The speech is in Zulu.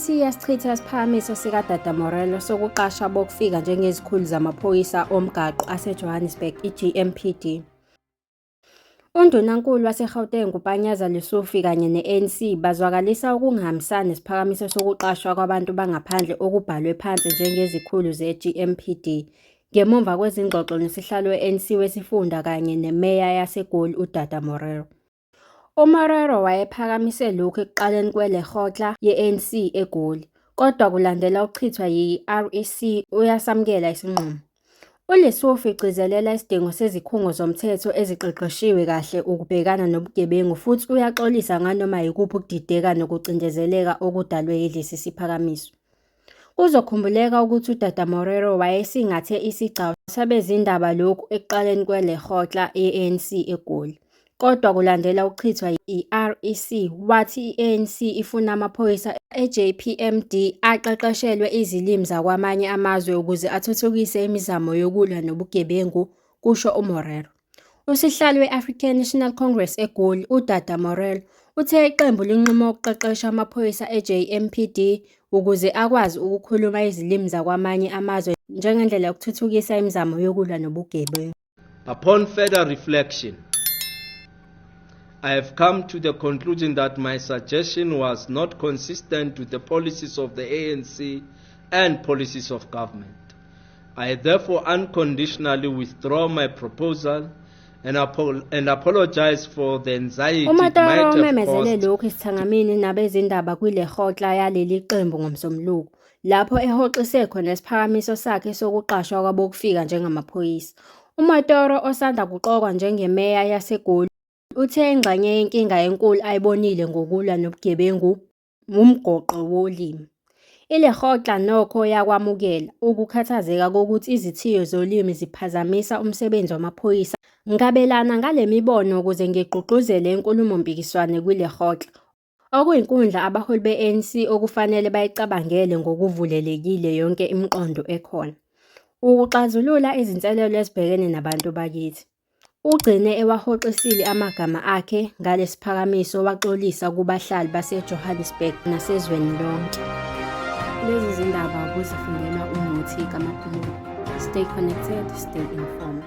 I-ANC yasichitha isiphakamiso sikaDada Morelo sokuqasha abokufika njengezikhulu zamaphoyisa omgaqo aseJohannesburg, i-JMPD. UNdunankulu waseGauteng uPanyaza Lesufi kanye ne-ANC bazwakalisa ukungahambisani nesiphakamiso sokuqashwa kwabantu bangaphandle okubhalwe phansi njengezikhulu ze-JMPD ngemuva kwezingxoxo nosihlalo we-ANC wesifunda kanye nemeya yaseGoli uDada Morero. UMorero wayephakamise lokhu ekuqaleni kwe-Lekgotla ye-ANC eGoli, kodwa kulandela ukuchithwa yi-REC uyasamukela isinqumo. ULesufi ugcizelela isidingo sezikhungo zomthetho eziqeqeshiwe kahle ukubhekana nobugebengu futhi uyaxolisa nganoma yikuphi ukudideka nokucindezeleka okudalwe yilesi siphakamiso. Kuzokhumbuleka ukuthi uDada Morero wayesingathe isigcawu sabezindaba lokhu ekuqaleni kwe-Lekgotla ye-ANC eGoli. Kodwa kulandela ukuchithwa yi-REC wathi i-ANC ifuna amaphoyisa e-JPMD aqeqeshelwe izilimi zakwamanye amazwe ukuze athuthukise imizamo yokulwa nobugebengu, kusho uMorero. Usihlalo we-African National Congress eGoli, uDada Morelo, uthe iqembu linqume ukuqeqesha amaphoyisa e-JMPD ukuze akwazi ukukhuluma izilimi zakwamanye amazwe njengendlela yokuthuthukisa imizamo yokulwa nobugebengu. Upon further reflection, I have come to the conclusion that my suggestion was not consistent with the policies of the ANC and policies of government. I therefore unconditionally withdraw my proposal and apologize for the anxiety it UMatoro might have umemezele caused. Lokhu esithangamini nabezindaba kwiLekgotla yaleli qembu ngoMsombuluko, lapho ehoxise khona isiphakamiso sakhe sokuqashwa kwabokufika njengamaphoyisa. UMatoro osanda kuqokwa njengemeya yaseGoli uthe ingxenye yenkinga enkulu ayibonile ngokulwa nobugebengu wumgoqo wolimi. ILekgotla nokho yakwamukela ukukhathazeka kokuthi izithiyo zolimi ziphazamisa umsebenzi wamaphoyisa. Ngabelana ngale mibono ukuze ngigqugquzele inkulumompikiswano kwiLekgotla, okuyinkundla abaholi be-ANC okufanele bayicabangele ngokuvulelekile yonke imiqondo ekhona, ukuxazulula izinselelo ezibhekene nabantu bakithi. Ugcine ewahoxisile amagama akhe ngalesiphakamiso waxolisa kubahlali baseJohannesburg nasezweni lonke. Lezi zindaba ukuzifundelwa uMuthi kaMaphumulo. Stay connected, stay informed.